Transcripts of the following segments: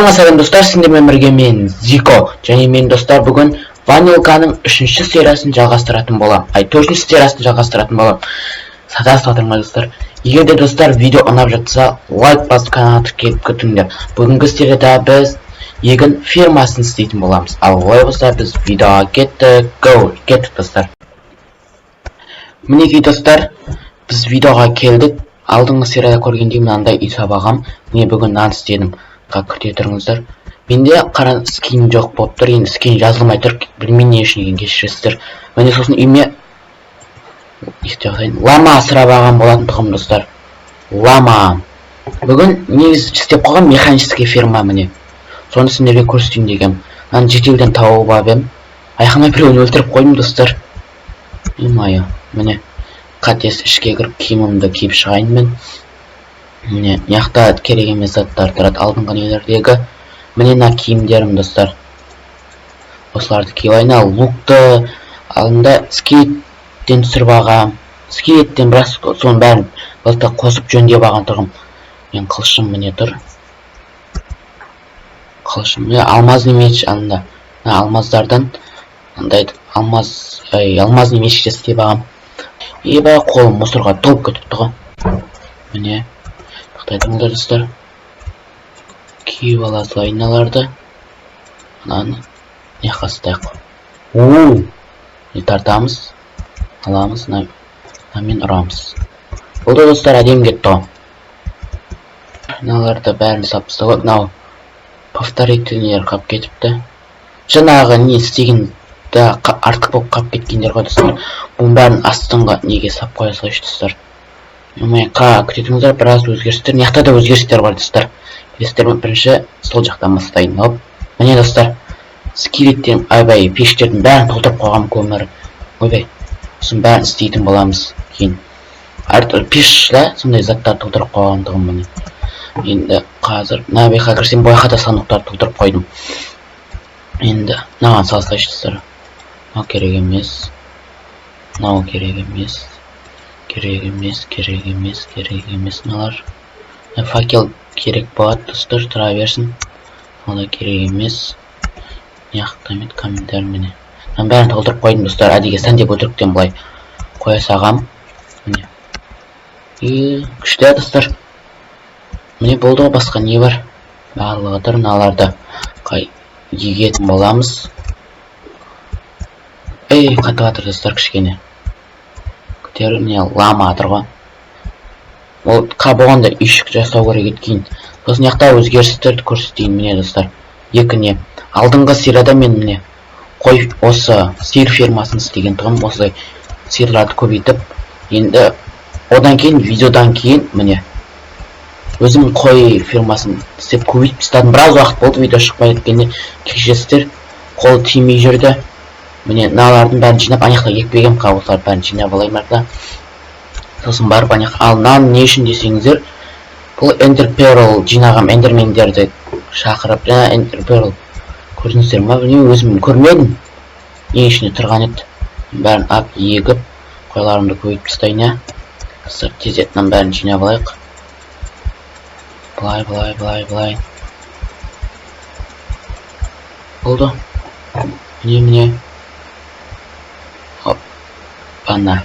Барлығыңа сәлем, достар! Сендермен бірге мен, Зико, және мен, достар, бүгін Ванилканың үшінші сериясын жалғастыратын боламын. Ай, төртінші сериясын жалғастыратын боламын. Садасып жатырмын, достар. Егер де, достар, видео ұнап жатса, лайк басып, каналға тіркеліп кетіңдер. Бүгінгі серияда біз егін фермасын істейтін боламыз. Ал олай болса, біз видеоға кеттік, го, кеттік, достар. Мінекей, достар, біз видеоға келдік. Алдыңғы серияда көргендей, мынандай үй сабағам. Міне, бүгін нан істедім. Күте тұрыңыздар. Менде қара скин жоқ болып тұр, енді скин жазылмай тұр, білмеймін не үшін екенін, кешіресіздер. Міне, сосын үйіме лама асырап алған болатын тұғым, достар. Лама. Бүгін негізі істеп қойған механический ферма, міне. Соны сендерге көрсетейін дегенмін. Мынаны шетелден тауып алып едім. Аяғыма біреуін өлтіріп қойдым, достар. Ё-моё, міне. Қатесі ішке кіріп, киімімді киіп шығайын мен. Міне, мына жақта керек емес заттар тұрады, алдыңғы нелердегі. Міне, мына киімдерім, достар. Осыларды киіп алайын. Ал лукты алдында скейттен түсіріп алғам. Скейттен біраз, соның бәрін былтыр қосып, жөндеп алған тұрғым. Мен қылышым міне тұр. Қылышым, міне, алмазный меч алында. Мына алмаздардан андай алмаз, ай, алмазный меч істеп алғам. Ебай, қолым мусорға толып кетіпті ғой. Міне, тоқтай тұрыңдар, достар. Киіп ала салайын мыналарды. Мынаны мына жаққа ұстайық. Уу, не тартамыз, аламыз, мынамен ұрамыз. Болды, достар, әдемі кетті ғой. Мыналарды бәрін салып тастау керек. Мынау повторительныйлер қалып кетіпті. Жаңағы не істеген да артық болып қалып кеткендер ғой, достар. Бұның бәрін астыңғы неге сап қоя салайыншы, достар. Ой, күте тұрыңыздар, біраз өзгерістер. Мына жақта да өзгерістер бар, достар. Білесіздер ме, бірінші сол жақтан бастайын. Оп, міне, достар, скелеттен, ойбай, пештердің бәрін толтырып қойғанмын көмір. Ойбай, осының бәрін істейтін боламыз кейін. Әртүрлі пеш да, сондай заттар толтырып қойғандығым. Міне, енді қазір мына жаққа кірсем, бұл жаққа да сандықтарды толтырып қойдым. Енді мынаған сала салайыншы, достар. Мынау керек емес, мынау керек емес, керек емес, керек емес, керек емес мыналар. Мына факел керек болады, достар, тұра берсін, ол да керек емес. Мына жақта мен комментарий, міне, мынаның бәрін толтырып қойдым, достар. Әдейіге сән деп өтіріктен былай қоя салғам. Міне, и күшті, достар. Міне, болды ғой, басқа не бар? Барлығы тұр. Мыналарды қай егетін боламыз. Ей, қатып жатыр, достар, кішкене көтер. Міне, лама тұр ғой. Ол болғанда үйшік жасау керек еді кейін. Сосын мына жақта өзгерістерді көрсетейін. Міне, достар, екі не, алдыңғы серияда мен, міне, қой, осы сиыр фермасын істеген тұғым, осылай сиырларды көбейтіп. Енді одан кейін, видеодан кейін, міне, өзім қой фермасын істеп, көбейтіп тастадым. Біраз уақыт болды видео шықпай кеткеніне, кешіресіздер, қол тимей жүрді. Міне, мыналардың бәрін жинап, ана жақта екпегенмін. Қазір осылардың бәрін жинап алайын да, сосын барып ана жаққа. Ал мынаны не үшін десеңіздер, бұл эндер перл жинағам, эндермендерді шақырып. Жаңа эндер перл көрдіңіздер ма, білмеймін, өзім көрмедім, ең ішінде тұрған еді. Бәрін ап егіп, қойларымды көбейтіп тастайын, иә, достар. Тездет мынаның бәрін жинап алайық. Былай, былай, былай, былай, болды. Міне, міне, хоп, ана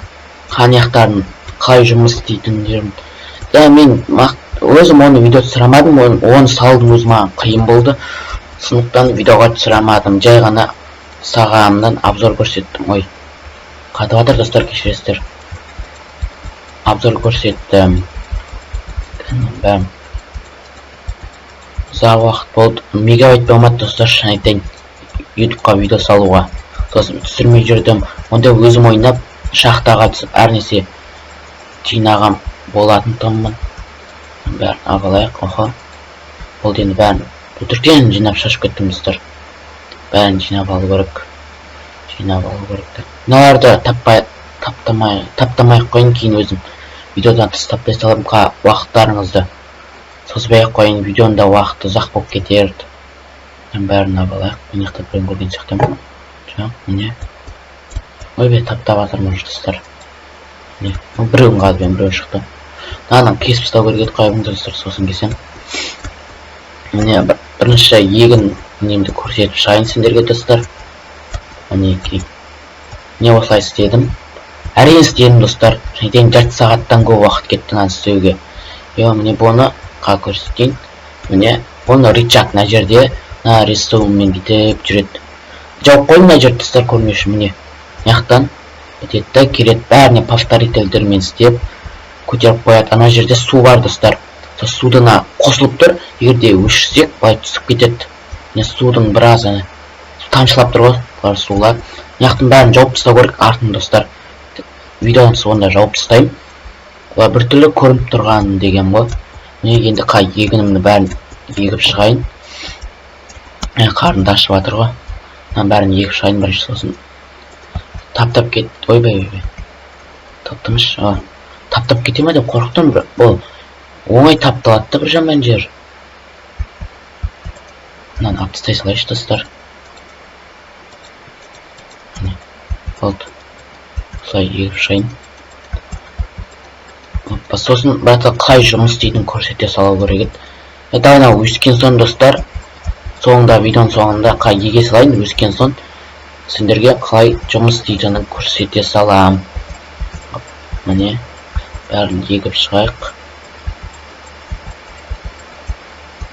қанияқтарын қалай жұмыс істейтіндерін да мен өзім оны видео түсіре алмадым. Оны салудың өзі маған қиын болды, сондықтан видеоға түсіре алмадым, жай ғана сағанымнан обзор көрсеттім. Ой, қатып жатыр, достар, кешіресіздер. Обзор көрсеттім бәрін. Ұзақ уақыт болды, мегабайт болмады, достар, шын айтайын, Ютубқа видео салуға. Сосын түсірмей жүрдім. Онда өзім ойнап, шахтаға түсіп, әр нәрсе жинаған болатын тұғынмын. Бәрін алып алайық. Охо, болды, енді бәрін өтіріктен жинап, шашып кеттім, достар. Бәрін жинап алу керек, жинап алу керек та. Мыналарды таппай, таптамай, таптамай ақ қояйын, кейін өзім видеодан тыс таптай саламын. Уақыттарыңызды созбай ақ қояйын, видеоның да уақыты ұзақ болып кетер. Мынаның бәрін алып алайық. Мына жақта біреуін көрген сияқтымын. Жоқ, міне. Ойбай, таптап жатырмын уже, достар. Міне, біреуін қазып едім, біреуі шықты. Мынаны кесіп тастау керек еді, қоя беріңіздер, достар, сосын кесемін. Міне, бір Бірінші егін немді көрсетіп шығайын сендерге, достар. Мінекей, міне, осылай істедім. Әрең істедім, достар. Және жарты сағаттан көп уақыт кетті мынаны істеуге. Е, міне, бұны көрсетейін. Міне, бұны рычаг мына жерде, мына рисовымен бүйтіп жүреді. Жауып қойдым мына жерді, достар, көрмеу үшін. Міне, мына жақтан бітеді да келеді, бәріне повторительдермен істеп көтеріп қояды. Ана жерде су бар, достар, сол суды мына қосылып тұр. Егер де өшірсек, былай түсіп кетеді. Міне, судың біразы тамшылап тұр ғой, бұлар сулар. Мына жақтың бәрін жауып тастау керек артын, достар. Видеоның соңында жауып тастаймын, олар біртүрлі көрініп тұрған деген ғой. Міне, енді қай егінімді бәрін егіп шығайын. Қарным да ашып жатыр ғой. Мынаның бәрін егіп шығайын бірінші, сосын таптап кет. Ойбай, ойбай, таптамашы. Таптап кете ма деп қорықтым. Бір бұл оңай тапталады да бір жаман жер. Мынаны алып тастай салайыншы, достар. Міне, болды, осылай егіп шығайын. Опа, сосын брат, қалай жұмыс істейтінін көрсете салу керек еді. Давай, мынау өскен соң, достар, соңында, видеоның соңында қалай еге салайын, өскен соң сендерге қалай жұмыс істейтінін көрсете салам. Міне, бәрін егіп шығайық.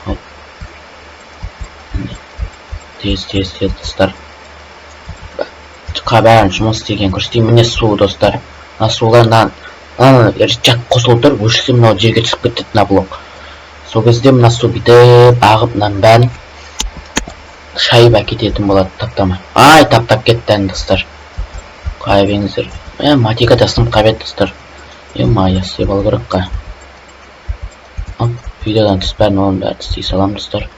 Хоп. Міне. Тез, тез, тез, достар. Бәрін жұмыс істеген көрсетейін. Міне, су, достар. Мына сулар, мына рычаг қосылып тұр. Өшірсе, мынау жерге түсіп кетеді мына блок. Сол кезде мына су бүйтіп ағып, мынаның бәрін шайып әкететін болады, таптамай. Ай, таптап кетті әне, достар. Қая беріңіздер. Е, мотыга да сынып қалып еді, достар. Е, мая, істеп алу керек қой. Оп, видеодан тыс бәрін, оның бәрін істей саламын, достар.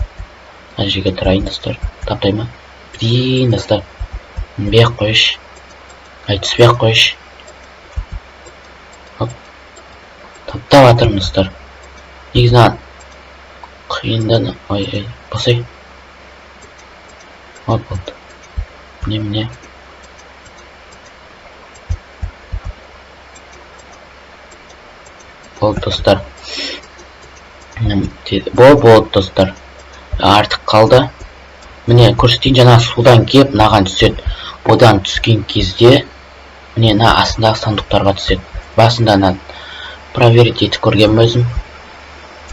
Мына жерге тұрайын, достар. Таптай ма? Блин, достар. Мінбей ақ қойшы. Ай, түспей ақ қойшы. Оп. Таптап жатырмын, достар. Негізі маған қиын да. Ой, ой, босай. Оп, болды. Міне, міне. Болды, достар. Болды, достар. Артық қалды. Міне, көрсетейін, жаңа судан кеп мынаған түседі. Одан түскен кезде, міне, мына астындағы сандықтарға түседі. Басында ана проверить етіп көргенмін өзім.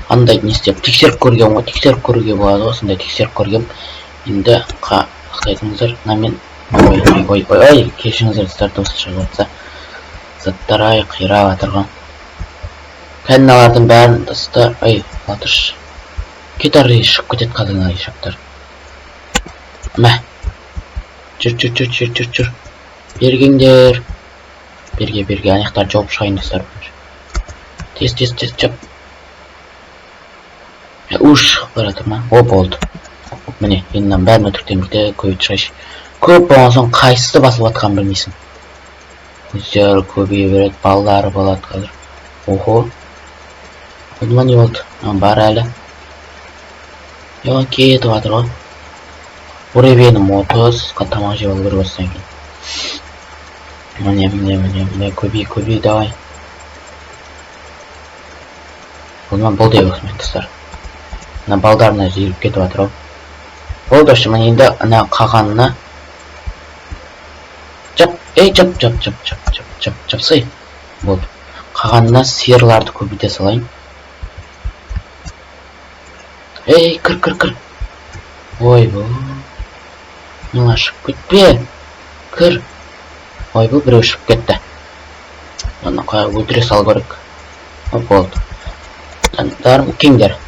Андай не істеп тексеріп көргенмін ғой, тексеріп көруге болады ғой, сондай тексеріп көргенмін. Енді ақтайтыңыздар, мынамен. Ой, ой, ой, ой, ой, кешіріңіздер, достар, дыбыс шығып жатса. Заттар, ай, қирап жатыр ғой. Кәдімгі мыналардың бәрін, достар, ай, ала тұршы. Кет ары, шығып кетеді қазір мына ишактар. Мә. Жүр, жүр, жүр, жүр, жүр, жүр. Бергеңдер. Берге, берге, ана жақтарды жауып шығайын, достар. Тез, тез, тез, жап. Уж шығып бара жатыр ма? О, болды. Міне, енді мынаның бәрін өтіріктен бірте көбейтіп шығайыншы. Көп болған соң қайсысы басылып жатқанын білмейсің. Өздері көбейе береді, балалары болады қазір. Охо. Болды ма, не болды? Бар әлі. Е, кетіп жатыр ғой. Уровенім 30, тамақ жеп алу керек осыдан кейін. Міне, міне, міне, міне, көбей, көбей, давай. Болды ма? Болды осымен, достар. Мына балдарына жиылып кетіп жатыр ау. Болды, в общем, енді ана қалғанына жап, ей, жап, жап, жап, жап, жап, жап, жапсай. Болды. Қалғанына сиырларды көбейте салайын. Ей, кір, кір, кір. Ойбой. Мына шығып кетпе. Кір. Ойбой, біреу шығып кетті. Аны өлтіре салу керек. Болды. Дарым кеңдер.